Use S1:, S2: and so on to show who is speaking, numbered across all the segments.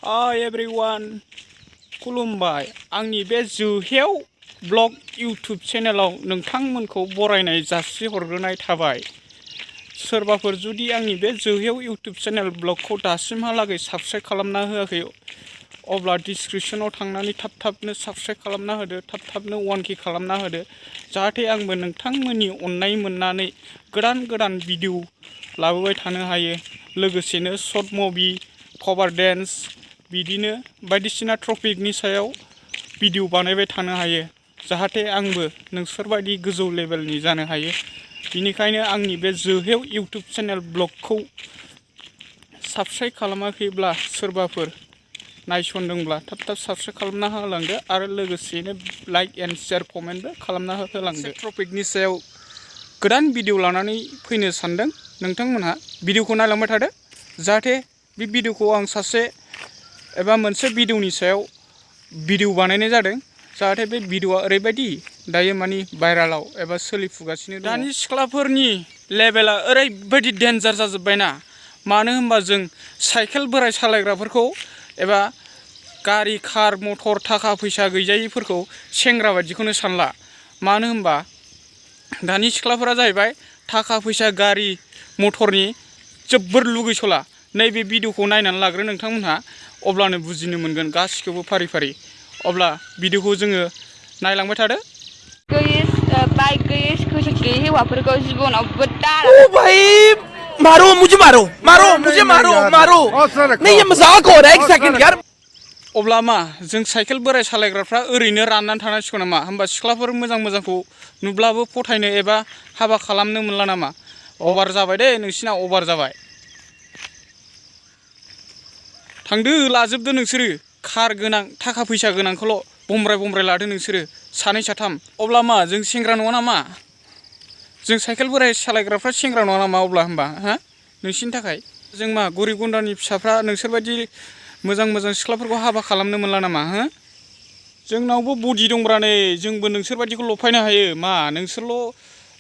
S1: Hi everyone, खुलुमबाय आंनि बे जोहेव ब्लग यूट्यूब चेनेलाव नोंथांमोनखौ बरायनाय जासिहरग्रोनाय थाबाय। सोरबाफोर जुदि आंनि बे जोहेव यूट्यूब चेनेल ब्लगखौ दासिमहालागै साबस्क्राइब खालामना होआखै अब्ला डिसक्रिपशनाव थांनानै थाब-थाबनो साबस्क्राइब खालामना होदो, थाब-थाबनो 1K खालामना होदो, जाहाथे आंबो नोंथांमोननि अननाय मोननानै गोदान भिडिअ लाबोबाय थानो हायो। लोगोसेनो शर्ट मुभि, कभार डेन्स बिदिनो बायदिसिना टपिकनि सायाव भिडिअ बानायबाय थानो हायो, जाहाथे आंबो नोंसोरबायदि गोजौ लेभेलनि जानो हायो। बिनिखायनो आंनि बे जोहेव यूट्यूब चेनेल ब्लगखौ साबस्क्राइब खालामाखैब्ला सोरबाफोर नायसनदोंब्ला थाब साबस्क्राइब खालामना होलांदो आरो लोगोसेनो लाइक एन्ड शेयार कमेन्टबो खालामना होलांदो। टपिकनि सायाव गोदान भिडिअ लानानै फैनो सानदों। नोंथांमोनहा भिडिअखौ नायलांबाय थादो, जाहाथे बे भिडिअखौ आं सासे एबा मोनसे भिडिअनि सायाव भिडिअ बानायनाय जादों, जाहाथे बे भिडिअआ ओरैबायदि दायो मानि भाइरालाव एबा सोलिफुगासिनो दं। दानि सिख्लाफोरनि लेभेला ओरैबायदि डेन्जार जाजोब्बायना, मानो होनबा जों साइकेल बोराय सालायग्राफोरखौ एबा गारि कार मटर थाखा फैसा गैजायिफोरखौ सेंग्रा बायदिखौनो सानला। मानो होनबा दानि सिख्लाफोरा जाहैबाय थाखा फैसा गारि मटरनि जोबोर लुगैसोला। नैबे भिडिअखौ नायनानै लाग्रो नोंथांमोनहा, अब्लानो बुजिनो मोनगोन गासिखौबो फारि अब्ला भिडिअखौ जोङो नायलांबाय थादो।
S2: बाइक गैयै स्कुटि गैयै हौवाफोरखौ जिबनावबो दारा।
S3: ओ भाई मारो मुझे मारो मुझे मारो नहीं ये मजाक हो रहा है, एक सेकंड यार।
S1: अब्ला मा जों साइकेल बोराय सालायग्राफ्रा ओरैनो राननानै थानांसिगौ नामा? होमबा सिख्लाफोर मोजांखौ नुब्लाबो फथायनो एबा हाबा खालामनो मोनला नामा? अभार जाबाय दे नोंसिना, अभार जाबाय। थांदो लाजोबदो नोंसोरो, कार गोनां थाखा फैसा गोनांखौल' बमब्राय लादो नोंसोरो सानै साथाम। अब्ला मा जों सेंग्रा नङा नामा? जों साइकेल बोराय सालायग्राफ्रा सेंग्रा नङा नामा अब्ला? होमबा हा नोंसिनि थाखाय जों मा गरिब गुन्द्रानि फिसाफ्रा नोंसोरबायदि मोजां सिख्लाफोरखौ हाबा खालामनो मोनला नामा? हो जोंनावबो बडि दंब्रा नै, जोंबो नोंसोरबायदिखौ लफायनो हायो। मा नोंसोरल'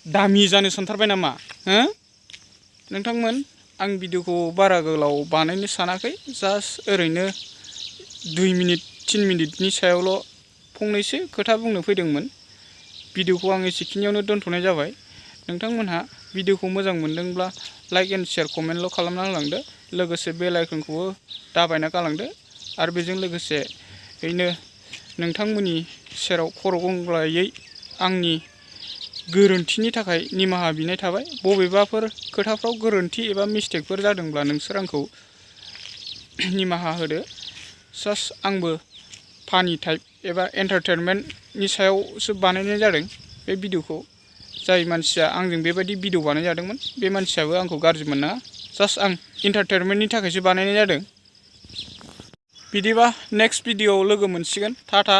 S1: दामि जानो सानथारबाय नामा? हो नोंथांमोन, आं भिडिअखौ बारा गोलाव बानायनो सानाखै, जास्ट ओरैनो 2 मिनिट 3 मिनिटनि सायावल' फंनैसो खोथा बुंनो फैदोंमोन। भिडिअखौ आं एसेखिनियावनो दोनथ'नाय जाबाय। नोंथांमोनहा भिडिअखौ मोजां मोनदोंब्ला लाइक एन्ड शेयार कमेन्टल' खालामना होलांदो, लोगोसे बेल आइकनखौबो दाबायना गालांदो आरो बेजों लोगोसेयैनो नोंथांमोननि सेराव खर' गंग्लायै आंनि गोरोन्थिनि थाखाय निमाहा बिनाय थाबाय। बबेबाफोर खोथाफ्राव गोरोन्थि एबा मिस्टेकफोर जादोंब्ला नोंसोर आंखौ निमाहा होदो। जास्ट आंबो फानि टाइप एबा एन्टारटेनमेन्टनि सायावसो बानायनाय जादों बे भिडिअखौ। जाय मानसिया आंजों बेबायदि भिडिअ बानायजादोंमोन बे मानसियाबो आंखौ गाज्रि मोननाङा। जास्ट आं एन्टारटेनमेन्टनि थाखायसो बानायनाय जादों। बिदिबा नेक्स्ट भिडिअआव लोगो मोनसिगोन। टाटा।